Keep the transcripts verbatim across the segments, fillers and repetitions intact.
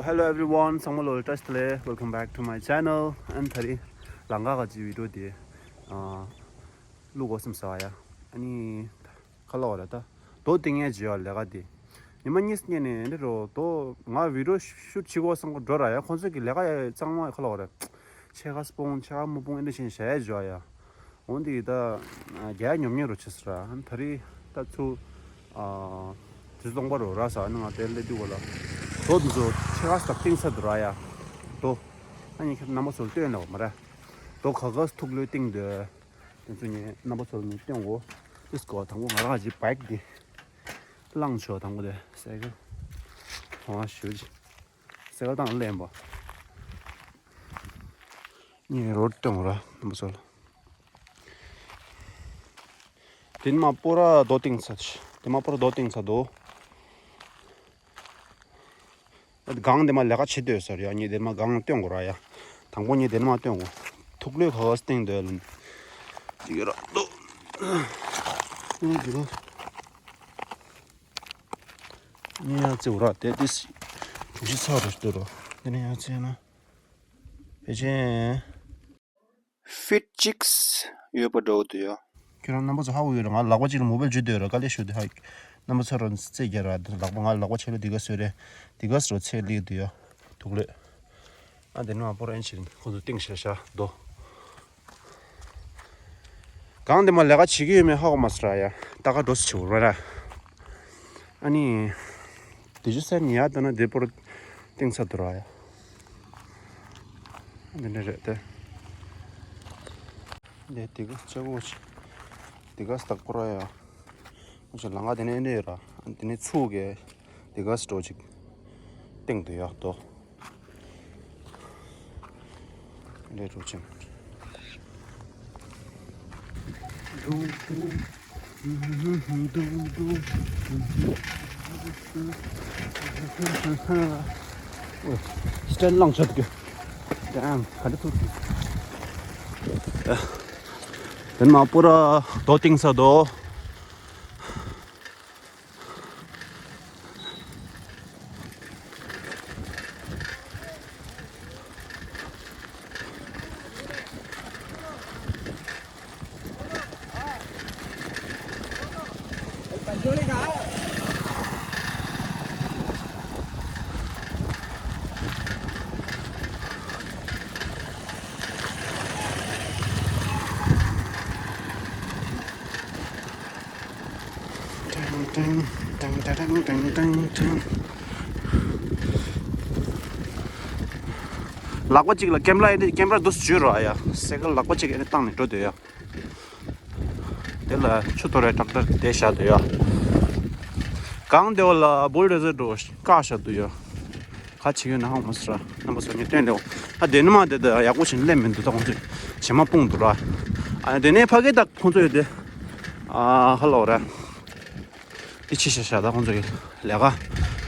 Hello everyone, ཚང་མ་ལོ་བཀྲ་ཤིས་བདེ་ལེགས། Welcome back to my channel. ཨ་ནི་ད་རེས་ལམ་ཁ་ག་ཅིག་བི་ཌི་ཡོ་དེ་ཨ་བླུག་དགོས་བསམ་ཟེར་བ་ཡ། ཨ་ནི་ཁ་ལོ་ར་ད་རྡོ་བཏིང་ཡས་བྱེད་ཡ་ལས་ཀ་དེ། ཉི་མ་གཉིས་སྔོན་ནས་འདི་རོ་རྡོ་ང་བི་ཌི་ཡོ་ཤུ་ཊི་བྱེད་དགོས་བསམ་གོ་འགྲོ་ར་ཡ། ཁོང་ཚོ་གི་ལས་ཀ་ཡ་གཙང་མ་ཁ་ལོ་ར་ཕྱེད་ཀ་སྤུངས་ཕྱེད་ཀ་མ་སྤུངས་ཨེ་འདྲ་བྱས་ནས་བཞག་ཡས་བྱེད་ཡ། འོན་ཏེ་ད་རྒྱ་ཉོབ་ཉོབ་རུ་ཆེ་སོང་ར། ད་རེས་ད་ཚུ་དུས་སྟོང་པ་རུ་ར་ས་ནི་ང་དེ་སླེབས་དུས་གོ་ལ་རྡོ་འདི་ཚོ་ཕྱེད་ཀ་ཙམ་བཏིང་ཚར་འདུག་ར་ཡ། རྡོ་ཨ་ནི་ཁྱེད་རྣམ་པ་ཚོར་སྟོན་ལ་མ་ར། རྡོ་ག་ག་ཐུག་ལོས་བཏིང་འདུག་དེ་ཚོ་ངས་རྣམ་པ་ཚོར་ངས་སྟོན་གོ། ཨིས་གོ་དང་པོ་ང་རང་གི་བའིཀ་འདི་བླངས་ཆོག་དང་པོ་དེ་སའི་ཀལ་གང་ཞུ་ཅི། སའི་ཀལ་དང་ལེན་པ། ངས་རོ་སྟོན་གོ་ར་རྣམ་པ་ཚོར། དེ་མ་པོ་ར་རྡོ་བཏིང་ཚར། དེ་མ་པོ་ར་རྡོ་བཏིང་ཚར་དོ། སྒང་དེ་མ་ལས་ཀ་བྱེད་འདོད་ཟེར་ཡ། ངས་དེ་མ་སྒང་སྟོན་གོ་ར་ཡ། དང་པོ་ངས་དེ་མ་སྟོན་གོ། ཐུག་ལོས་ག་ག་བཏིང་འདོད་ལ། ཅིག་ར་རྡོ། ཨ་ནི་འདི་ལ། ངས་ཡང་བརྩེ་བ་ར་དེ་དེ་གྲུ་བཞི་ཚར་རུ་སྟོན་རོ། དེ་ནས་ཡང་བརྩེ་ན། ཕལ་ཆེར་ཕིཊ་གཅིག་ཡོད་པ་འདྲ་བོ་འདུག་ཡ། ཁྱེད་རང་རྣམ་པ་ཚོ་ཧ་གོ་ཡོད་རེད། ང་ལག་པ་གཅིག་ལ་མོ་བེལ་འཇུ་སྡོད་ར། དཀའ་ལས་ཞུ་འདུག་ཧ། རྣམ་པ་ཚོ་རང་རྩེ་རྒྱག་ར། ལག་པ་ང་ལག་པ་ཆེ་ལོ་འདི་ག་བཟོས་རེད། འདི་ག་བཟོ་ཚད་ལེགས་འདུག་ཡ། ཐུག་ལོས། ཨ་དེ་ནས་མ་པོ་ར་ཨེན་ཕྱིན་ཁོ་ཚོ་བཏིང་ཤ་ཤ་རྡོ། གང་དེ་མ་ལས་ཀ་བྱེད་ཀྱི་ཡོད་མེད་ཧ་གོ་མ་སོང་ར་ཡ། ད་ག་འགྲོ་སི་ཆེ་བོ་ར། ཨ་ནི། དེ་ཅི་སེ་ནི་ཡ་ད་ན་དེ་པོར་ཏིང་ས་དུ་ར་ཡ། འདི་འདྲ་རེད་དེ། འདི་དེ་ག་ཅག་གོ་ཆི། དེ་ག་སྟག་པོ་ར་ཡ། ཁོ་ཚོ་ལང་ག་དེ་ནས་འདི་ར། དེ་ནས་ཚུགས་གེ། དེ་ག་སི་འགྲོ་ཅིག་ཏིང་དུ་ཡ་དོ། འདི་འགྲོ་ཅིང་། སི་ཊེན་ལངས་ཆོག་གི། ཌེམ། ག་འདྲ་ཐུག་གི། དེ་མ་པོ་ར་རྡོ་ཏིང་ས་དོ། ལག་པ་གཅིག་ལ་ཀེམ་ར་ཨེ་འདྲ་ཀེམ་ར་འདུག་སེ་འཇུས་རོགས་ཨ་ཡ། སའི་ཀལ་ལག་པ་གཅིག་ཨེ་འདྲ་བཏང་ནས་འགྲོ་འདོད་ཡ། དེ་ལ་ཆུ་གཏོར་བའི་ཊེག་ཊར་དེ་བཞག་འདོད་ཡ། གང་དེ་བ་ལ་བུལ་ཌོ་ཟར་འགྲོ་བཀག་བཞག་འདོད་ཡ། ག་བྱེད་ཀྱི་ཡོད་ན་ཧང་མ་སི་ར་རྣམ་པ་ཚོ་ངས་སྟོན་ལེའོ། ཨ་དེ་ནི་མ་དེ་ད་ཡག་པོ་བྱས་ནས་ལེན་མི་འདུག་ད་ཁོང་ཚོས་བྱེ་མ་སྤུངས་འདུག་ར། ཨ་དེ་ནས་ཕ་གི་ད་ཁོང་ཚོ་ཡོད་དེ། ཨ་ཧ་ལོ་ར། དེ་ཕྱི་བཞག་བཞག་ད་ཁོང་ཚོ་ཡོད་ལས་ཀ།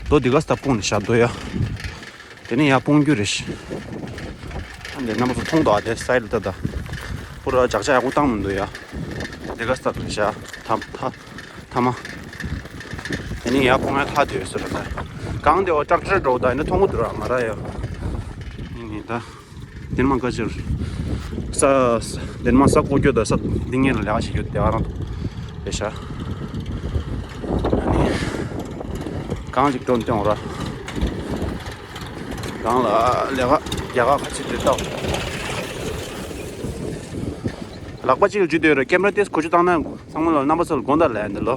རྡོ་དེ་ག་ས་ད་སྤུངས་ནས་བཞག་འདུག་ཡ། དེ་ནས་ཡར་སྤུངས་རྒྱུ་རེད་ཤི། ཨ་འདི་རྣམ་པ་ཚོ་མཐོང་འདུག་ཨ་དེ་སའི་ཌི་ལ་ད་ད། པུ་ར་ལྕགས་ལྕགས་ཡག་པོ་བཏང་མི་འདུག་ཡ། དེ་ག་ས་ད་བཞག་ཐ་ཐ་ཐ་མ། དེ་ནས་ཡར་སྤུངས་ཡ་ཐག་དེ་ཡོད་ཟེར་ར་ད། གང་དེ་བ་ཊེག་ཊར་འགྲོ་ད་ཡིན་ན་མཐོང་གི་འདུག་ར་མ་ར་ཡ། ཡིན་ཡིན་ད། དེ་མ་ག་ཅིར། ས་ས་དེ་མ་ས་བརྐོ་རྒྱུ་དང་ས་འདི་ངེད་ལ་ལས་ཀ་བྱེད་རྒྱུ་དེ་ག་རང་དུ་རེད་ཤག་ཨ་ནི། གང་ཅིག་འགྲོ་འདོད་ར། གང་ལ་ལས་ཀ་རྒྱ་གར་ཁ་ཆེ་དེ་ལྟ། ལག་པ་གཅིག་ལ་འཇུས་འདོད་ར་ཀེམ་ར་ཏེས་གོ་ཆུ་བཏང་ན་ཚང་མ་ལ་རྣམ་པ་ཚོ་ལ་དགོངས་དག་ལས་འདི་ལོ།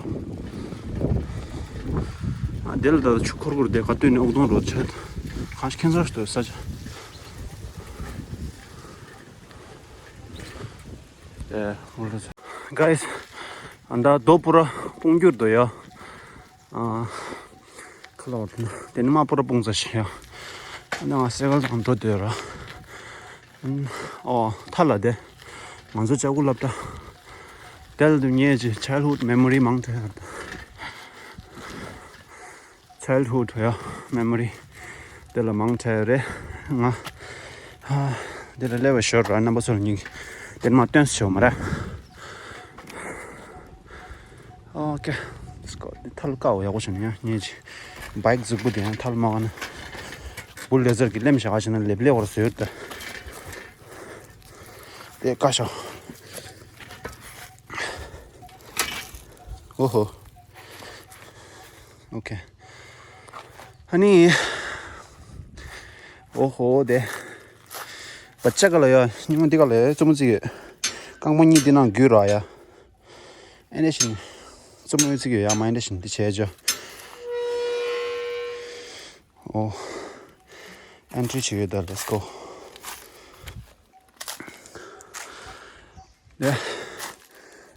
ཨ་དེ་ལ་ད་ཆུ་འཁོར་འཁོར་དེ་ག་སྟོད་ནས་ཨུག་དོང་རོ་ཆ། གང་ཞིག་ཁྱེད་ཚོ་ལྟོས་ས་ཆ། ཨེ། ཧོ་ལ་ས། གྷའི་སི། ཨ་ད་རྡོ་པུ་ར་སྤུངས་རྒྱུར་འདུག་ཡ། ཨ། ཁ་ལོ་དེ་ནི་མ་པུ་ར་སྤུངས་ས་ཞིག་ཡ། ཨ་ནི་ང་སའི་ཀལ་དང་འགྲོ་འདོད་ར། ཨོ་ཐ་ལ་དེ། ང་ཚོ་ལྕགས་སྐུ་སློབ་གྲྭ། དེ་ལ་དུ་ཉེ་ཅི་ཆའི་ལྡ་ཧུཌ་མེ་མོ་རི་མང་དྲགས། ཆའི་ལྡ་ཧུཌ་ཡ་མེ་མོ་རི། དེ་ལ་མང་དྲགས་རེད། ང་། ཧ། དེ་ལ་སླེབས་པ་ཞོར་ར་རྣམ་པ་ཚོ་ལ་སྙིང་དེ་མ་སྟོན་ཤོག་མ་ར། ཨོ་ཀེ། སྐོར་དེ་ཐལ་དཀའ་བོ་ཡག་པོ་བྱུང་ཡ་ཉེ་ཅི། བའིཀ་གཟུགས་པོ་དེ་ཡང་ཐལ་མ་ག་ན། བུ་ལེ་ཛར་གྱི་ལེམ་བཞག་ཞིག་ན་ལེབ་ལེ་བར་བཟོས་ཡོད་ད། དེ་ཀ་ཤོ། ཨོ་ཧོ། ཨོ་ཁེ། ཧ་ནི། ཨོ་ཧོ་དེ། བ་ཅག་ག་ལ་ཡ་ཉི་མ་འདི་ག་ལ་ཡ་རྩོམ་མོ་རྩིག་ཡོད། རྐང་པ་གཉིས་འདི་ནང་འགུལ་ར་ཡ། ཨེ་འདྲ་བཞིན། རྩོམ་མོ་རྩིག་ཡོད་ཡ་མ་ཨེ་འདྲ་བཞིན་འདི་བྱས་ཅོ། ཨོ། ཨེན་ཊི་རི་བྱེད་ཡོད་ད། Let's go. དེ།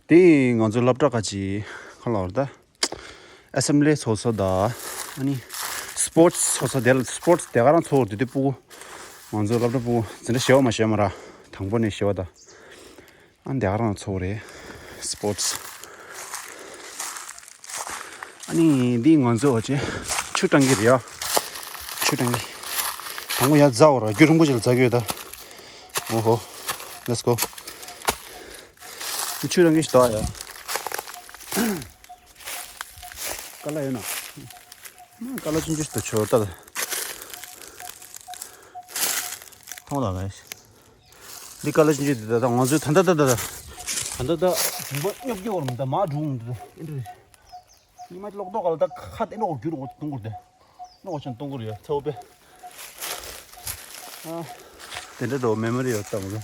དེ་ང་ཚོ་སློབ་གྲྭ་ཁ་ཅིག་ཁ་ལ་བར་ད། ཨེ་སེམ་བྷི་ལི་ཚོགས་ས་ད། ཨ་ནི། སི་པོར་ཊི་སི་ཚོགས་ས་དེ་ལ་སི་པོར་ཊི་སི་དེ་ག་རང་ཚོགས་འདུ་དེ་སྤུ་གུ། ང་ཚོ་སློབ་གྲྭ་སྤུ་གུ་འཛིན་གྲྭ་བཞི་པ་མ་བཞི་པ་མ་ར། དང་པོ་ནས་བཞི་པ་ད། ཨ་འདི་ག་རང་ཚོགས་རེད། སི་པོར་ཊི་སི། ཨ་ནི་འདི་ང་ཚོ་བ་ཅེ་ཆུ་ཊང་ཀི་རེད་ཡ། ཆུ་ཊང་ཀི། དང་པོ་ཡ་རྫ་བ་ར་རྒྱུ་རིང་པོ་ཅིག་ལ་རྫ་གི་ཡོད་ད། ཨོ་ཧོ། Let's go. ཆུ་ཊང་ཀི་ཞིག་ད་ཡ། ཀ་ལ་ཡོད་ན། ཀ་ལ་ཆུང་ཆུང་ཞིག་ད་ཆོ་ད། ཐོང་ད་ལ་ཡ། འདི་ཀ་ལ་ཆུང་ཆུང་འདི་ད་ད་ང་ཚོའི་ད་ད་ད་ད་ད། ད་ད་ད་ད་མ་སྙོབ་སྐྱོ་བར་མི་ད་མ་འགྲོ་འདི་ད་ཨེ་འདྲ། ཉི་མ་ལོག་ཏོག་ག་ལ་ད་ཁ་དེ་ནོག་རྒྱུ་རུ་གཏོང་གུར་དེ། ནོག་ཆེན་གཏོང་གུར་ཡ་ཚ་བོ་པེ། ཨ། དེ་འདྲ་དོ་མེ་མོ་རི་ཡོད་ད་མོ་རུ།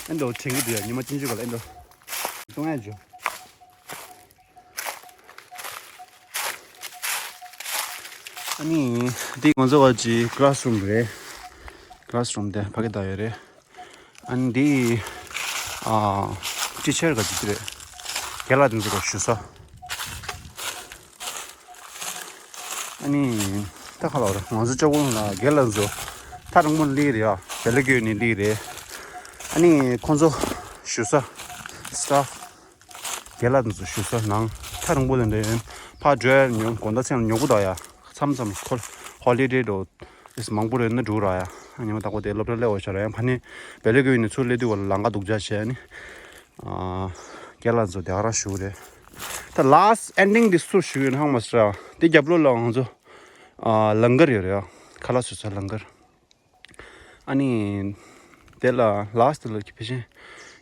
ཨེ་འདྲ་དྲན་གི་དུ་ཡ་ཉི་མ་ཆུང་ཆུང་ག་ལ་ཨེ་འདྲ། གཏོང་ཡ་འཇུ། ཨ་ནི། འདི་ང་ཚོ་བ་ཅི་ཀ་ལ་སི་རུམ་རེད། ཀ་ལ་སི་རུམ་དེ་ཕ་གི་ད་ཡོད་རེད། ཨ་ནི་འདི། ཨ། ཊི་ཆར་ག་ཅིག་རེད། རྒན་ལགས་དེ་ཚོ་ག་ཞུ་ས། ཨ་ནི། ད་ག་ལ་བ་རེད་ང་ཚོ་ལྕགས་ཀོང་ལ་རྒན་ལགས་ཚོ། ཐག་རིང་པོ་ནས་སླེབས་རེད་ཡ། བལ་ལེ་གོ་ནས་སླེབས་རེད། ཨ་ནི་ཁོང་ཚོ་ཞུ་ས། སི་ཊཕ། རྒན་ལགས་དེ་ཚོ་བཞུགས་ས་ནང་ཐག་རིང་པོ་ལ་འདྲ་ཡོད། ཕར་འགྲོ་ཡ་ཉོ་དགོང་དག་མཚན་ལ་ཉོ་དགོས་ད་ཡ། མཚམས་མཚམས་ཁོ་ཧོ་ལི་ཌེ་འགྲོ། ཨིས་མང་པོ་རེད་ན་འགྲོ་ར་ཡ། ཉི་མ་དག་པོ་དེ་སློབ་གྲྭ་སླེབས་པ་ཤར་ཡང་ཕ་ནི་བལ་ལེ་གི་ཡུལ་ནས་ཚུར་སླེབས་དུས་བར་ལ་ལམ་ཁ་སྡུག་ཅག་བྱས་ནི། ཨ། རྒན་ལགས་ཚོ་དེ་ག་རང་བཞུགས་རེད། ད་ལཱ་སི་ཊི་ཨེན་ཌིང་དེ་སུ་བཞུགས་ཡོད་ན་ཧང་མ་སི་ར། དེ་རྒྱབ་ལོགས་ལ་ང་ཚོ། ཨ། ལང་ཀར་ཡོད་རེད་ཡ། ཁ་ལག་བཟོ་ས་ལང་ཀར། ཨ་ནི། དེ་ལ་ལཱ་སི་ཊི་དེ་ལ་ཕལ་ཆེར་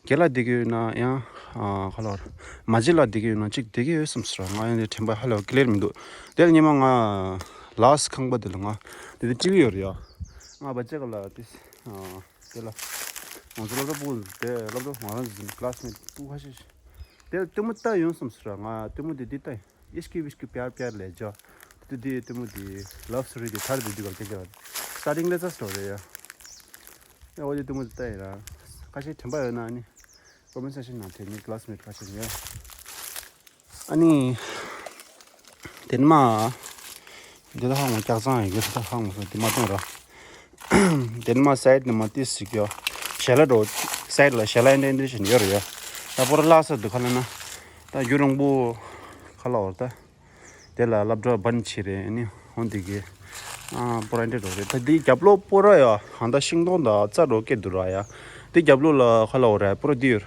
རྒན་ལགས་བསྡད་ཀྱི་ཡོད་ན་ཡང་། ཨ། ཁ་ལོར། མ་གཅིག་ལ་བསྡད་ཀྱི་ཡོད་ན་གཅིག་བསྡད་ཀྱི་ཡོད་བསམ་སོང་། ང་ཡང་དེ་དྲན་པ་ཧ་ལས་པ་ཀི་ལིར་མི་འདུག་དེ་ལ་ཉི་མ་ང་ལཱ་སི་ཊི་ཁང་པ་དེ་ལ་ང་དེ་དེ་སྤྲད་ཀྱི་ཡོད་རེད་ཡ། ང་བ་ཅག་ལ་དེ། ཨ། དེ་ལ། ང་ཚོ་སློབ་གྲྭ་སྤུ་གུ་དེ་སློབ་གྲྭ་ང་རང་ཚོ་ཀི་ལཱ་སི་མེ་ཊི་སྤུ་གུ་ཁ་ཤས་ཤིག་དེ་ལ་ལྟད་མོ་ལྟ་ཡོང་བསམ་སོང་། ང་ལྟད་མོ་དེ་འདི་ལྟ་ཡིན། ཨིཤ་ཀི་བིཤ་ཀི་པྱར་པྱར་ལེ་ཇོ། དེ་དེ་ལྟད་མོ་དེ་ལབ་སི་ཊོ་རི་དེ་ཐར་དེ་དུས་ག་སྐད་ཆ་བ། སི་ཊར་ཊིང་ལེ་ཙ་སི་ཊོ་རི་ཡ། ཡ་འོ་དེ་ལྟད་མོ་དེ་ལྟ་ཡིན་ར། ཁ་ཤས་དྲན་པ་ཡོད་ན་ཨ་ནི། ཀོ་མེན་ཊི་སེག་ཤན་ནང་དེ་ནི་ཀི་ལཱ་སི་མེ་ཊི་ཁ་ཤས་ཡོད། ཨ་ནི། དེ་ནི་མ། འདི་ལ་ཧང་མ་སྐྱག་ཚང་ཡིན་གི་ད་ཧང་མ་སོང་དེ་མ་གཏོང་ར། དེ་ནི་མ་སའི་ཌི་ནི་མ་ཏིས་ཞིག་ཡོད། ཞལ་ལག་འགྲོ། སའི་ཌི་ལ་ཞལ་ལག་འདྲེན་འདྲེན་བཞིན་ཡོད་རེད་ཡ། ད་པོ་ར་ལྷག་ས་འདུག་ག་ལ་ན། ད་རྒྱུ་རིང་པོ། ཁ་ལ་བར་ད། དེ་ལ་སློབ་གྲྭ་བན་ཆི་རེད་ནི་ཧོན་དེ་གི། ཨ་པོ་ར་འདྲེ་རོ་རེད། ད་འདི་རྒྱབ་ལོགས་པོ་ར་ཡ་ཧང་ད་ཤིང་སྡོང་ད་རྩྭ་རོ་སྐད་འདུག་ར་ཡ། འདི་རྒྱབ་ལོགས་ལ་ཁ་ལ་བར་ར་པོ་ར་འདི་ཡོད།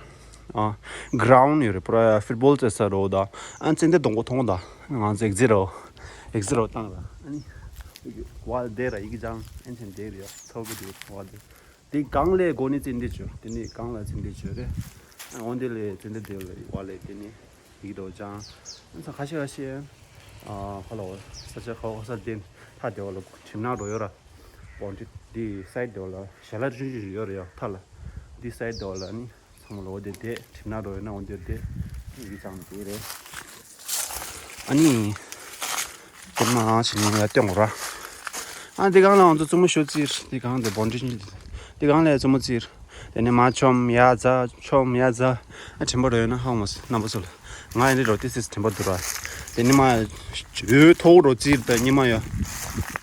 ཨ། གྷ་རའུན་ཌི་ཡོད་རེད། པོ་ར་ཡ་ཕུཊ་བོལ་རྩེ་ས་རོ་ད། ཨ་ཙན་དན་སྡོང་པོ་མཐོང་ད། ང་ཚོ་ཨེག་ཟིཊ་རོ། ཨེག་ཟིཊ་རོ་བཏང་ར། ཨ་ནི། ཝལ་དེ་ར་ཡི་གེ་ཅང་ཨན་ཆེན་དེ་རེད་ཡ། ཚོགས་ཀྱི་དེ་ཝལ་དེ། དེ་སྒང་ལས་སྒོ་ནས་ཙན་དན་བྱོས། དེ་ནས་སྒང་ལ་ཙན་དན་བྱོས་རེད། ཨ་འོན་ཏེ་ལས་ཙན་དན་དེ་ལ་ཝལ་ལས་དེ་ནས་ཡི་གེ་འདྲ་ཅང་། ཨ་ཚ་ཁ་ཤས་ཁ་ཤས། ཨ་ཁ་ལ་བ་ས་ཆ་ཁ་བ་ས་དེ་ཐ་དེ་བ་ལ་ཁྲིམས་ནག་འགྲོ་ཡོད་ར། བོན་ཏི་འདི་སའི་ཌི་དེ་བ་ལ་ཞལ་ལག་ཆུང་ཆུང་ཞིག་ཡོད་རེད་ཡ་ཐ་ལ། འདི་སའི་ཌི་དེ་བ་ལ་ནི། ཚང་མ་ལོ་དེ་དེ་གྲིབ་ནག་འགྲོ་ཡོད་ན་འོ་འདིར་དེ་ཡི་གེ་ཙམ་དེ་རེད། ཨ་ནི། དེ་མ་ཕྱི་ནས་ཡར་སྟོན་དགོས་ར། ཨ་དེ་གང་ལ་ང་ཚོ་རྩེད་མོ་ཞོ་རྩེར་དེ་གང་དེ་བོན་ཏི་ཆུང་ཆུང་དེ་གང་ལ་རྩེད་མོ་རྩེར། དེ་ནས་མ་ཆོམ་ཡ་ཛ་ཆོམ་ཡ་ཛ། ཨ་དྲན་པ་འགྲོ་ཡོད་ན་ཧ་གོ་མ་སོང་རྣམ་པ་ཚོ་ལ། ང་ཡི་རོ་དེ་སིས་དྲན་པ་འདུག་ར། དེ་ནས་མ་འོ་ཐོག་རོ་རྩེར་ད་ཉི་མ་ཡ།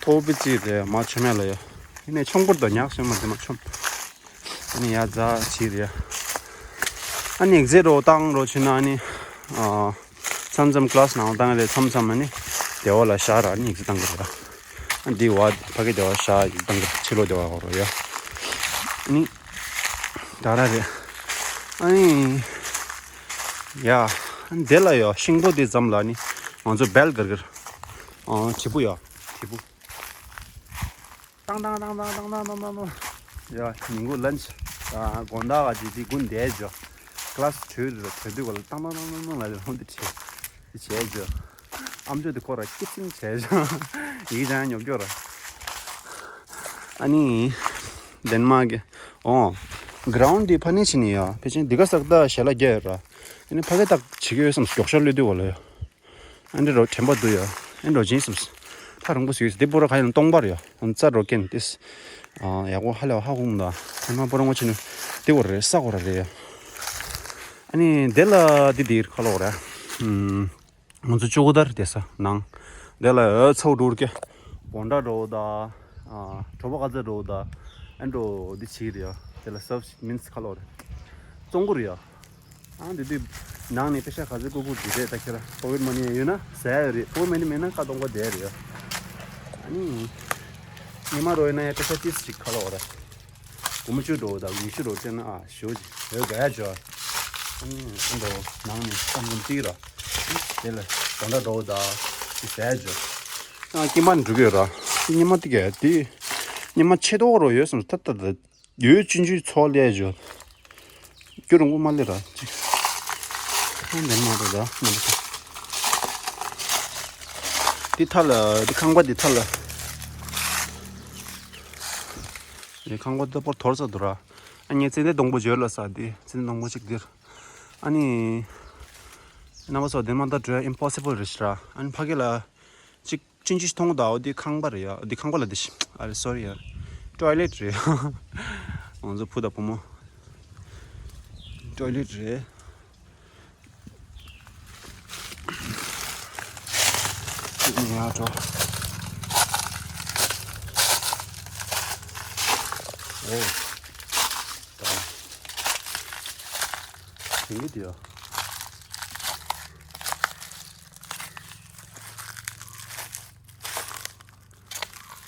ཐོག་པི་རྩེར་དེ་མ་ཆོམ་ཡ་ལ་ཡ། ཡིན་ནས་ཆོམ་སྐོར་དང་ཉག་སོན་མ་དེ་མ་ཆོམ། ཨ་ནི་ཡ་ཛ་བྱེད་རེད། ཨ་ནི་ཨེག་ཟིཊ་རོ་བཏང་རོ་བྱེད་ན་ཨ་ནི། ཨ། མཚམས་མཚམས་ཀི་ལཱ་སི་ནང་བཏང་རེད་མཚམས་མཚམས་ཨ་ནི། སྡེ་བ་ལ་བཞག་ར་ཨ་ནི་ཨེག་ཟིཊ་བཏང་གི་རེད་ར། ཨ་འདི་བ་ཕ་གི་སྡེ་བ་བཞག་ཨེག་ཟིཊ་བཏང་གི་རེད་ཕྱི་ལོགས་སྡེ་བ་གོ་རོ་ཡ། ཨ་ནི། ད་ར་རེད། ཨ་ནི། ཡ། ཨ་ནི་དེ་ལ་ཡ་ཤིང་ཏོག་དེ་ཙམ་ལ་ཨ་ནི། ང་ཚོ་བེལ་གར་གར། ཨ་དྲིལ་བུ་ཡ། དྲིལ་བུ། ཏང་ཏང་ཏང་ཏང་ཏང་ཏང་ཏང་ཏང་། ཡ་ཉིན་གུང་ལན་ཆི། ཨ་དགོང་དག་ག་ཅིག་དེ་དགུན་བསྡད་འཇོག་ཀི་ལ་སི་གྲོལ་རེད། གྲོལ་དུས་ག་ལ་ཏང་ཏང་ཏང་ཏང་ཏང་ལ་ལོང་དེ་བྱས་དེ་བྱས་འཇོག་ཨམ་ཅོག་དེ་ཁོ་ར་ཀི་ཙིན་བྱས་འཇོག་ཡིག་ཅང་ཉོབ་འཇོག་ར། ཨ་ནི་ལྡན་མ་གི་ཨོ་གྷ་རའུན་ཌི་དེ་ཕ་ནི་ཕྱི་ནི་ཡ་ཕལ་ཆེར་འདི་ག་ས་ད་ཞལ་ལག་རྒྱག་ཡོད་ར། ཨ་ནི་ཕ་གི་ད་བྱེད་ཀྱི་ཡོད་བསམ་མགྱོགས་ཤར་གློད་དུས་ག་ལ་ཡ། ཨ་འདྲ་རོ་དྲན་པ་འདུག་ཡ། ཨ་འདྲ་རོ་ཇིན་སུམ། ཐག་རིང་པོ་ཟིག་ཡོད་དེ་པོ་ར་ག་ཡིན་སྟོང་པ་རེད་ཡ། ཨ་རྩ་འགྲོ་མཁན་ཏིས། ཨ་ཡག་པོ་ཧ་ལས་ཧ་གོ་མི་འདུག་ཨ་མ་པོ་ར་ངོ་ཆེ་ནི་དེ་བོ་རེད། ས་གོ་ར་རེད་ཡ། ཨ་ནི་དེ་ལ་དེ་དེ་ཁ་ལོ་ར། ཨུམ། ང་ཚོ་ཅོ་ཀོ་དར་དེ་ས་ནང་། དེ་ལ་ཨ་ཚ་བོ་འགྲོ་ར་ཀྱ། བོན་ཌ་འགྲོ་ད། ཨ་གྲོ་པ་ཀ་ཙ་འགྲོ་ད། ཨ་འདྲ་རོ་དེ་བྱེད་རེད་ཡ། དེ་ལ་སབ་མིན་སི་ཁ་ལོ་རེད། བཙོང་གི་རེད་ཡ། ཨ་འདི་དུས་ནང་ནས་པེ་ཤ་ག་ཚོད་བཀོལ་དགོས་ཀྱི་རེད། ད་ཁྱེད་རང་པོ་ཀེ་ཊི་མ་ནི་ཡོད་ན་ཟ་ཡ་རེད། པོ་ཀེ་ཊི་མ་ནི་མེད་ན་ཀ་སྟོང་པ་བསྡད་རེད། ཨ་ནི་ཉི་མ་རོ་ཡོད་ན་ཡ་པེ་ཤ་ཏིས་ཅིག་ཁ་ལོ་ར། སྒོར་མོ་བཅུ་འགྲོ་དང་ཉི་ཤུ་འགྲོ་སྤྲད་ན་ཨ་ཞོ་ཅིག་ཡོད་ག་ཡ་ཅོ། ཨ་ནི་ཨ་འདྲ་ནང་ནས་བསམ་བློ་གཏིང་ར། དེ་ལ་དགོང་དག་འགྲོ་དང་ཅིག་ཟ་ཡ་ཅོ། ཨ་ཀྱེ་མ་འགྲོ་གི་ཡོད་ར། ཉི་མ་དེ་ག་དེ་ཉི་མ་ཆེ་ཏོག་རོ་ཡོད་སམ་ད་ད་ད། ཡོད་ཅུན་ཅུའི་ཚོགས་ལས་བྱུང་། རྒྱུ་རུང་པོ་མ་ལས་ར་ཅིག་ཁང་ལྡན་མ་རེད་ར་མ་རེད། འདི་ཐ་ལ་འདི་ཁང་པ་འདི་ཐ་ལ། འདི་ཁང་པ་འདི་པོར་དོར་ས་འདུག་ར། ཨ་ངས་ཙན་དན་སྡོང་པོ་བརྗོད་ལ་ས་འདི་ཙན་དན་སྡོང་པོ་གཅིག་འདིར། ཨ་ནི། རྣམ་པ་ཚོ་ལྡན་མ་ད་འགྲོ་ཡ་ཨིམ་པོ་སི་བལ་རེད་ཤག་ར། ཨ་ནི་ཕ་གི་ལ། གཅིག་ཅིན་ཅིག་མཐོང་གི་འདུག་འོ་དེ་ཁང་པ་རེད་ཡ། འོ་དེ་ཁང་པ་ལ་དེ་ཤི། ཨ་རེ་སོ་རི་ཡ། ཊོའི་ལེཊ་རེད་ཡ། ང་ཚོ་བུ་དང་བུ་མོ། ཊོའི་ལེཊ་རེད། གཅིག་ནས་ཡར་འགྲོ། ཨོ། ད། ཡིན་གྱི་འདུག་ཡ།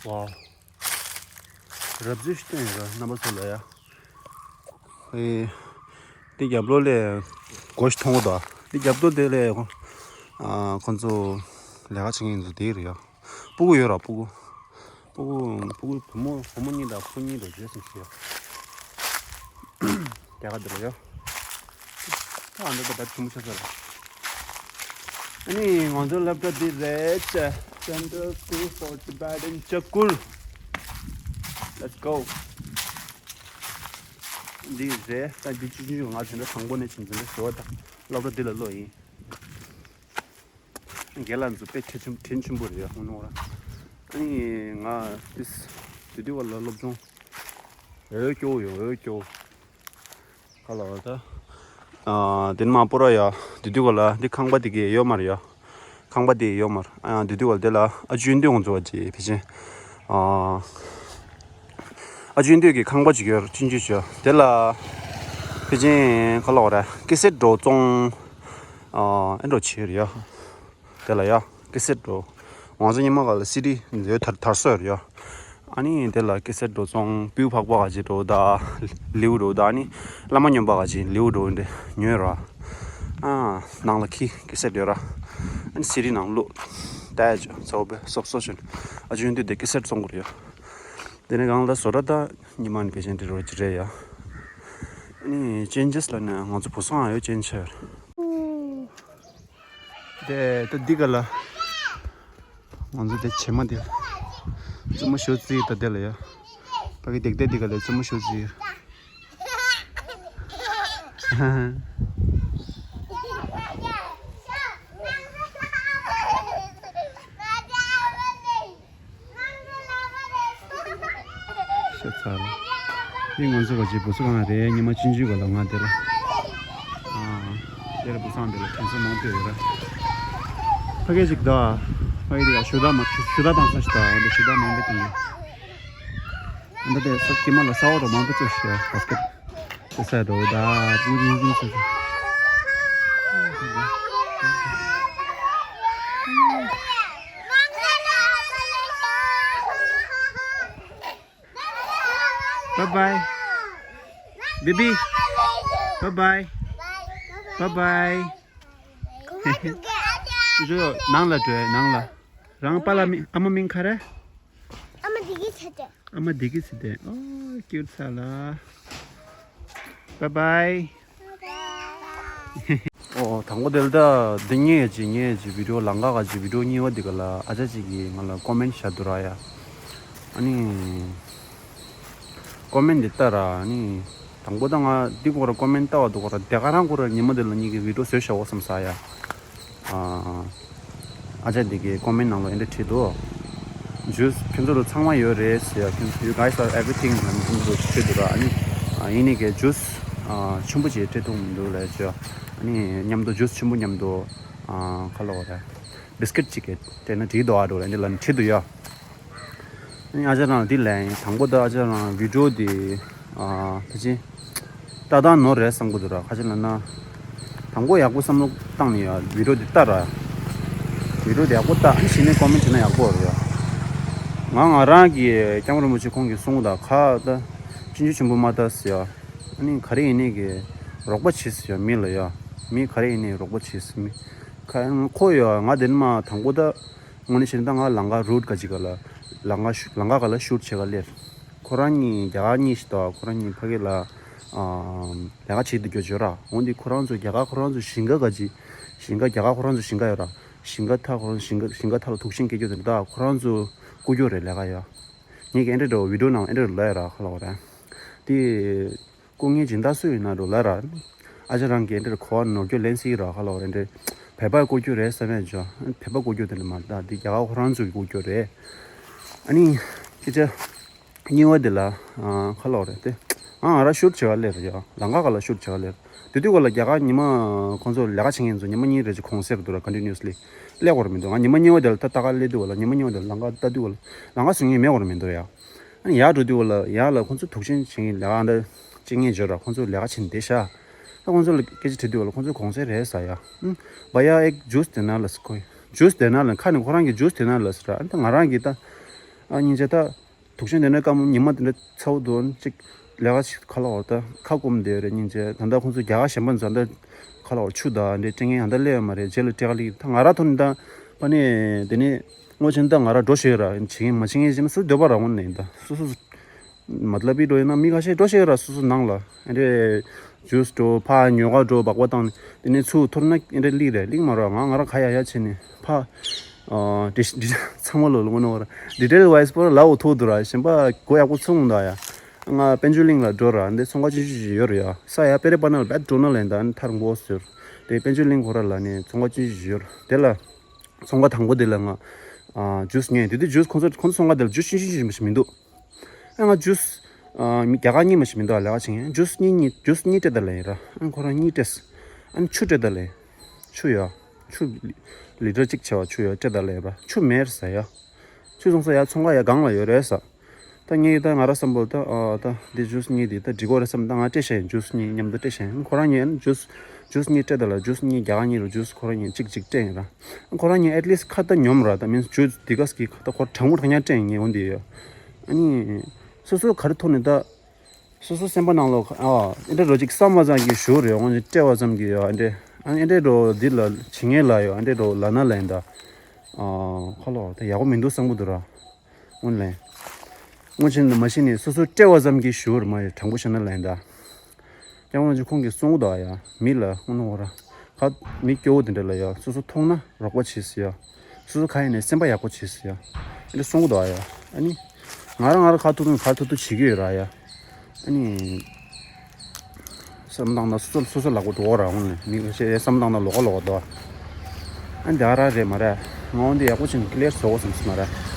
ཝའོ། རབ་རྫི་ཞིག་བཏོན་ཡོད་ར་རྣམ་པ་ཚོ་ལ་ཡ། ཨེ། འདི་རྒྱབ་ལོགས་ལས་སྒོ་ཞིག་མཐོང་གི་འདུག་འདི་རྒྱབ་ལོགས་དེ་ལས་ཨ་ཁོང་ཚོ་ལས་ཀ་བྱེད་མཁན་ཚོ་དེ་རེད་ཡ། སྤུ་གུ་ཡོད་ར་སྤུ་གུ། སྤུ་གུ་སྤུ་གུ་བུ་མོ་བུ་མོ་གཉིས་དང་བུ་གཉིས་འགྲོ་བྱོས་སམ་ཞུ་ཡ། རྒྱ་གར་འདི་ལ་ཡ། ད་ཨ་འདྲ་ད་ད་ཆུང་མོ་ཆགས་ཚར་ར། ཨ་ནི་ང་ཚོའི་སློབ་གྲྭ་འདི་རེད། Central School for Tibetan Chakhol. Let's go. འདི་རེད། ད་འདི་ཆུང་ཆུང་ང་དེ་འདྲ་དང་པོ་ནས་ཆུང་ཆུང་འདྲ་ཞོ་དང་སློབ་གྲྭ་འདི་ལ་སློབ་ཡིན། རྒན་ལགས་ཚོ་དཔེ་དྲིན་ཆེན་དྲིན་ཆེན་པོ་རེད་ཡ་ཧུ་ནོ་ར། ཨ་ནི་ང་ཏིས་དེ་དུས་བ་ལ་སློབ་སྦྱོང་འོས་སྐྱོ་ཡོད་འོས་སྐྱོ། ག་ལ་བ་ད། ཨ་དེ་ནི་མ་པོ་ར་ཡ། དེ་དུས་ག་ལ་འདི་ཁང་པ་དེ་གས་ཡོད་མ་རེད་ཡ། ཁང་པ་དེ་ཡོད་མ་རེད། ཨ་དེ་དུས་ག་ལ་དེ་ལ་ཨ་ཇུ་ཡོན་ཏུའུ་ང་ཚོ་བ་ཅི་ཕི་ཆེན། ཨ་ཨ་ཇུ་ཡོན་ཏུའུ་གི་ཁང་པ་ཅིག་ཡོད་ར་ཅུན་ཅུ་ཅུ་དེ་ལ། ཕི་ཆེན་ག་ལ་བ་ར་ཀི་སེ་ཊི་འགྲོ་བཙོང་། ཨ་ཨེ་འགྲོ་བྱེད་རེད་ཡ། དེ་ལ་ཡ་ཀི་སེ་ཊི་འགྲོ། ང་ཚོ་ཉི་མ་ག་ལ་སི་ཌི་འདི་དར་དར་སོ་ཡོད་རེད་ཡ། ཨ་ནི་དེ་ལ་ཀི་སེ་ཊི་འགྲོ་སོང་སྤུས་འཕགས་པ་ག་ཅིག་འགྲོ་ད། ལེའུ་འགྲོ་ད་ཨ་ནི་བླ་མ་སྨྱོན་པ་ག་ཅིག་ལེའུ་འགྲོ་འདི་ཉོས་ར། ཨ་ནང་ལ་ཁི་ཀི་སེ་ཊི་ཡོད་ར། ཨ་ནི་སི་ཌི་ནང་བླུགས། ད་ཡ་ཅོ་ཚ་བོ་བེ་སོབ་སོ་ཞོན། ཨ་ཅོ་ཡོན་ཏུའུ་དེ་ཀི་སེ་ཊི་བཙོང་དགོས་རེད་ཡ། དེ་ནས་གང་ལ་བཟོ་གྲྭ་ད་ཉི་མ་ནི་ཕལ་ཆེར་འདི་རོ་ཅི་རེད་ཡ། ཨ་ནི་ཅེན་ཇེས་ལ་ནི་ང་ཚོ་བུ་སང་ཡོད་ཅེན་ཇེས། དེ་ད་འདི་ག་ལ། ང་ཚོ་དེ་བྱེ་མ་དེ། བཙུན་མོ་ཞོ་རྩིས་ད་དེ་ལ་ཡ། ཕ་གི་དེག་དེ་འདི་ག་ལ་བཙུན་མོ་ཞོ་རྩིས། ཤ་ཚ་ལ། འདི་ང་ཚོ་བ་ཅིག་བུ་སུ་གང་རེད། ཉི་མ་ཆུང་ཆུང་ག་ལ་ང་དེ་ལ། ཨ། དེ་ལ་བུ་སང་དེ་ལ་དྲན་གསོ་མང་པོ་ཡོད་ར། ཕ་གི་ཅིག་ད། ཕ་གི་དེ་ག་ཞུ་དག་མ་ཞུ་ཞུ་དག་བཏང་ས་ཞིག་ད། འོ་འདི་ཞུ་དག་མང་པོ་བཏང་གི། འདི་དེ་ས་ཀི་མ་ལ་ས་འོག་ར་མང་པོ་བཙུགས་ཤག་བ་སི་ཀེ་ཊི། ས་ས་རོ་ད་བུ་རིང་རིང་ས་ས། Bye bye. Baby. Bye bye. Bye bye. ཁོ་མ་འགྲོ་གི། ཁྱོད་ནང་ལ་འགྲོ་ནང་ལ། རང་པཱ་ལགས་མིང་ཨ་མ་མིང་ག་རེ། ཨ་མ་དེ་གི་ཆ་དེ། ཨ་མ་བདེ་སྐྱིད་ཟེར་ཏེ། ཨོ་ཀིའུཊ་ས་ལ། Bye bye. ཨོ་དང་པོ་དེ་ལ་ད་འདི་ཉེ་ཡ་ཅི་ཉེ་ཡ་ཅི་བི་ཌིའོ་ལང་ཀ་ག་ཅི་བི་ཌིའོ་གཉིས་པ་འདི་ག་ལ་ཨ་ཅག་ཅིག་གིས་ང་ལ་ཀོ་མེན་ཊི་བཞག་འདུག་ར་ཡ། ཨ་ནི་ཀོ་མེན་ཊི་འདི་ལྟ་ར། ཨ་ནི་དང་པོ་ད་ང་འདི་སྐོར་ལ་ཀོ་མེན་ཊི་ལྟ་བ་འདུག་ག་ར། དེ་ག་རང་སྐོར་ལ་ཉི་མ་འདི་ལ་གཉིས་ཀྱི་བི་ཌིའོ་བཟོས་བཞག་འོ་བསམ་ས་ཡ། ཨ་ཨ་ཅག་འདི་གིས་ཀོ་མེན་ཊི་ནང་ལ་འདི་འདྲ་བྲིས་འདུག Juice ཁྱོད་ཚོ་ལ་ཚང་མ་ཡོད་རེད་ཟེར་ཡ། ཁྱོད་ཚོ you guys are everything ལབ་འདུག་བྲིས་འདུག་ར། ཨ་ནི་ཨ་ཡིན་ནི་གི་ཇུས་ཨ་ཆེན་པོ་ཅིག་སྤྲད་ཐུབ་མི་འདུག་ལབ་ཅོ། ཨ་ནི་མཉམ་དུ་ཇུས་ཆེན་པོ་མཉམ་དུ་ཨ་ཁ་ལོ་ར་བིས་ཀིཊ་ཅིག་གི་སྤྲད་ན་འགྲིག་འདུག་ཨ་འགྲོ་ལབ་འདི་ལ་ནི་བྲིས་འདུག་ཡ། ཨ་ནི་ཨ་ཅག་རང་འདི་ལན་དང་པོ་ད་ཨ་ཅག་རང་བི་ཌིའོ་འདི་ཨ་ཕལ་ཆེར་ལྟ་སྟངས་ནོར་རེད་བསམ་གི་འདུག་ར། ཁ་ཅིག་ལབ་ན་དང་པོ་ཡག་པོ་བསམ་བློ་བཏང་ནས་ཡ་བི་ཌིའོ་འདི་ལྟ་ར། བི་ཌིའོ་འདི་ཡག་པོ་ལྟ། ཨ་ནི་གཞི་ནས་ཀོ་མེན་ཊི་བྱས་ན་ཡག་པོ་རེད་ཡ། ང་ང་རང་གི་སྐྱབས་མགོན་རིན་པོ་ཆེ་ཁོང་གིས་གསུངས་གདའ། ཁ་ད་སྤྱོད་འཇུག་ཆེན་པོ་མ་ལྟ་ཟེར་ཡ། ཨ་ནི་ག་རེ་ཡིན་ནའི་གི་རོགས་པ་བྱེད་ཟེར་ཡ་མི་ལ་ཡ། མི་ག་རེ་ཡིན་ནའི་རོགས་པ་བྱེད་ཟེར། མི་ཁ་ཁོ་ཡ་ང་དེ་ནི་མ་དང་པོ་ད་དངོས་གནས་བཤད་ན་ད་ང་ལང་ཀ་རུཊ་ག་ཅིག་ག་ལ་ལང་ཀ་ཤུ་ལང་ཀ་ག་ལ་ཤུཊ་བྱེད་ག་སླེབས། ཁོ་རང་གཉིས་རྒྱ་གར་གཉིས་ཤིག་ད་ཁོ་རང་གཉིས་ཕ་གི་ལ་ཨ་ལས་ཀ་བྱེད་དུ་འགྱོ་བྱོས་ར། འོན་ཏེ་ཁོ་རང་ཚོ་རྒྱ་གར་ཁོ་རང་ཚོ་ཞིང་ཁ་ག་ཅིག་ཞིང་ཁ་རྒྱ་གར་ཁོ་རང་ཚོ་ཞིང་ཁ་ཡོད་ར། ཞིང་ཁ་མཐའ་ཁོ་རང་ཞིང་ཁ་ཞིང་ཁ་མཐའ་ལ་དུག་ཤིང་སྐྱེ་རྒྱུ་དེ་འདྲ་ད་ཁོ་རང་ཚོ་བརྐུ་རྒྱུ་རེད་ལས་ཀ་ཡ། ངས་ཀྱི་ཨེ་འདྲ་འགྲོ་བི་ཌིའོ་ནང་ཨེ་འདྲ་ལ་ཡ་ར་ཁ་ལ་བ་ར། དེ་བརྐུ་མཁན་སྦྱིན་བདག་སུ་ཡིན་ན་འགྲོ་ལ་ར། ཨ་ཅག་རང་གིས་ཨེ་འདྲ་གོ་བ་ནོར་སྐྱོན་ལན་སྲིད་ར་ཁ་ལ་བ་ར། ཨེ་འདྲ་བོད་པ་བརྐུ་རྒྱུ་རེད་བསམ་ཡ་ཅོ། བོད་པ་བརྐུ་རྒྱུ་དེ་འདྲ་མ་རེད་ད། དེ་རྒྱ་གར་ཁོ་རང་ཚོ་གིས་བརྐུ་རྒྱུ་རེད། ཨ་ནི་སྐད་ཆ་གཉིས་པ་དེ་ལ་ཁ་ལོག་རེད་དེ། ང་ང་ར་ཤུཊ་བྱེད་ག་སླེབས་རེད་ཡ། ལང་ཀ་ག་ལ་ཤུཊ་བྱེད་ག་སླེབས། དེ་དུས་ག་ལ་རྒྱ་གར་ཉི་མ་ཁོང་ཚོ་ལས་ཀ་བྱེད་མཁན་ཚོ་ཉི་མ་གཉིས་རེ་ཅིག་གུང་སེང་རེ་འདུག་ར། ཀོན་ཊི་ནིའུ་སི་ལི་སླེབས་དགོས་རེད་མི་འདུག་ང་ཉི་མ་གཉིས་པ་དེ་ལ་ད་ལྟ་ག་སླེབས་དུས་ག་ལ་ཉི་མ་གཉིས་པ་དེ་ལ་ལང་ཀ་ལྟ་དུས་ག་ལ་ལང་ཀ་བཟོ་མཁན་མེད་དགོས་རེད་མི་འདུག་ཡ། ཨ་ནི་ཡར་འགྲོ་དུས་ག་ལ་ཡར་ལ་ཁོང་ཚོ་དུག་ཤིང་བྱེད་མཁན་ལས་ཀ་འདྲ་བྱེད་མཁན་ཡོད་ར། ཁོང་ཚོ་ལས་ཀ་བྱེད་བསྡད་ཤག་ད་ཁོང་ཚོ་ལ་སྐད་ཆ་དྲིས་དུས་ག་ལ་ཁོང་ཚོ་གུང་སེང་རེད་ཟེར་ཡ། ཨུམ། भैया एक जूस देना ལབ་ཁོས། जूस देना ལབ་ཁ་ནས་ཁོ་རང་གིས་जूस देना ལབ་ཟེར་ར། ཨ་ནི་ད་ང་རང་གིས་ད་ཨ་སྙིང་རྗེ་ད། དུག་ཤིང་དེ་འདྲ་དཀར་མོ་ཉི་མ་དེ་འདྲ་ཚ་བོ་འདུག་ཅིག་ལས་ཀ་ཞིག་ཁ་ལོག་ད་ཁ་སྐོམ་བསྡད་རེད་སྙིང་རྗེ། ད་ལྟ་ཁོང་ཚོ་རྒྱ་གར་གཞན་པ་ཚོ་ད་ཁ་ལོག་ཆུ་ད་འདྲ་སྤྲད་མཁན་ཡང་ད་སླེབས་ཡོད་མ་རེད། རྗེས་ལ་སྤྲད་ག་སླེབས་ཀྱི་ད་ང་ར་ཐོན་ནས་ད་པ་ནས་དེ་ནས་སྔོ་ཆེན་ད་ང་ར་འགྲོ་ཤེས་ར་བྱེད་མཁན་མ་བྱེད་མཁན་ཞིག་ན་སུ་འདོད་པ་ར་འོང་ནས་ད་སུ་སུ་མ་ལབ་པའི་འགྲོ་ཡིན་ན་མི་ཁ་ཤས་འགྲོ་ཤེས་ར་སུ་སུ་ནང་ལ་ཨེ་འདྲས་ཇུས་འགྲོ་ཕ་ཉོ་ག་འགྲོ་སྦག་སྦག་བཏང་ནས་དེ་ནས་ཚུར་ཐོར་ན་ཨེ་འདྲས་སླེབས་རེད་སླེབས་མ་ར་ང་ང་ར་ཁ་ཡ་ཡ་བྱས་ནས་ཕ། ཨ་འདི་འདི་ཚང་མ་ལོ་ལོ་ངོ་ནོ་ར། ཌི་ཊེལ་ཝའི་སི་པོ་ར་ལའོ་ཐོ་དུ་ར་ཞེན་པ་གོ་ཡག་པོ་ཚུགས་འདུག་ཡ། ང་དཔལ་འབྱོར་གླིང་ལ་འགྲོ་ར་འདི་ཚོང་ཁང་ཆུང་ཆུང་ཞིག་ཡོད་ར་ཡ། ས་ཡ་པེ་རེ་པ་ན་ལ་བེད་འགྲོ་ན་ལན་ད་ཐར་མགོ་ཟེར། དེ་དཔལ་འབྱོར་གླིང་ཁོ་ར་ལ་ནི་ཚོང་ཁང་ཆུང་ཆུང་ཞིག་ཡོད་ར། དེ་ལ་ཚོང་ཁང་དང་པོ་དེ་ལ་ང་ཨ་ཇུས་ཉོས། དེ་དུས་ཇུས་ཁོང་ཚོ་ཁོང་ཚོ་ཚོང་ཁང་དེ་ལ་ཇུས་ཆུང་ཆུང་ཞིག་མ་ཞིག་མི་འདུག་ཨ་ང་ཇུས་ཨ་མི་རྒྱ་གར་གཉིས་མ་ཞིག་མི་འདུག་ཨ་ལས་ཀ་བྱེད་མཁན་UN་གཉིས་ཇུས་གཉིས་སྤྲད་ད་ལ་ཡིན་ར། ཨ་ཁོ་རང་གཉིས་སྤྲད། ཨ་ཆུ་སྤྲད་ད་ལ་ཡིན། ཆུ་ཡ། ཆུ་ལི་ལི་ཊར་གཅིག་བྱས་པ་ཆུ་ཡ་སྤྲད་ད་ལ་ཡིན་ར། ཆུ་མེད་ཟེར་ཡ། ཆུ་བཟུང་ས་ཡ་ཚོང་ཁང་ཡ་སྒང་ལ་ཡོད་རེད་ཟེར། ད་ངས་ད་ང་ར་བསམ་པ་ད་ཨ་ད་འདི་ཇུས་གཉིས་འདི་ད་འགྲིག་གོ་རེད་བསམ། ད་ང་སྤྲད་བཞག་ཡིན། ཇུས་གཉིས་མཉམ་དུ་སྤྲད་བཞག་ཡིན། ཁོ་རང་གཉིས་ཇུས་ཇུས་གཉིས་སྤྲད་ད་ལ་ཇུས་གཉིས་རྒྱ་གར་གཉིས་རུ་ཇུས་ཁོ་རང་གཉིས་གཅིག་གཅིག་སྤྲད་ཡིན་ར། ཁོ་རང་གཉིས་at least་ཁ་ད་ཉོམ་ར། ད་མིན་ཇུས་འདི་ག་སྐྱེ་ཁ་ད་ཁོ་གྲང་མོ་གྲང་ཉག་སྤྲད་ཡིན། ངས་འོ་འདི་ཡོད། ཨ་ནི་སོ་སོ་ག་རེ་ཐོག་ནས་ད། སོ་སོ་སེམས་པ་ནང་ལོགས་ཨ་ཨེ་འདྲ་རོ་ཅིག་བསམ་པ་ཙམ་གྱིས་ཞུ་རེད། འོང་སྤྲད་པ་ཙམ་གྱིས་ཡོད་ཨེ་འདྲ། ཨ་ཨེ་འདྲ་རོ་འདི་ལ་བྱེད་ངེས་ལ་ཡོད་ཨེ་འདྲ་རོ་ལ་ན་ལ་ཡིན་ད། ཨ་ཁ་ལོ་ད་ཡག་པོ་མི་འདུག་བསམ་གི་འདུག་ར། སྔོན་ལ་སྔོན་ཆད་ནས་མ་གཞི་ནས་སོ་སོ་སྤྲད་པ་ཙམ་གྱིས་ཞུ་རེད་མ་ཡོད་དྲང་པོ་བཤད་ན་ལ་ཡིན་ད། ཀྱང་འོང་ཅིག་ཁོང་གིས་གསུང་གི་འདུག་ཨ་ཡ་མི་ལ་དངོས་གནས་འོ་ར། ཁ་མི་སྐྱོ་བོ་དེ་འདྲ་ལ་ཡ་སོ་སོ་མཐོང་ན་རོགས་པ་བྱེད་ཟེར་ཡ། སོ་སོ་ག་ཡིན་ནའི་སེམས་པ་ཡག་པོ་བྱེད་ཟེར་ཡ། ཨེ་འདྲ་གསུང་གི་འདུག་ཨ་ཡ། ཨ་ནི། ང་རང་ང་རང་ཁ་ཐུག་ཐུག་ཁ་ཐུག་ཐུག་བྱེད་ཀྱི་ཡོད་ར་ཡ། ཨ་ནི། བསམ་བཏང་ན་སོ་སོ་སོ་སོ་ལག་པ་འགྲོ་གི་ར་འོང་ནས་མི་ཁ་ཤས་བསམ་བཏང་ན་ལོགས་ཀ་ལོགས་ཀ་འདུག་ཨ་ནི་དེ་ག་ར་རེད་མ་རེད། ང་འོང་དེ་ཡག་པོ་བྱས་ནས་ཀི་ལི་ཡར་བཟོ་དགོས་བསམ་སོང་མ་རེད།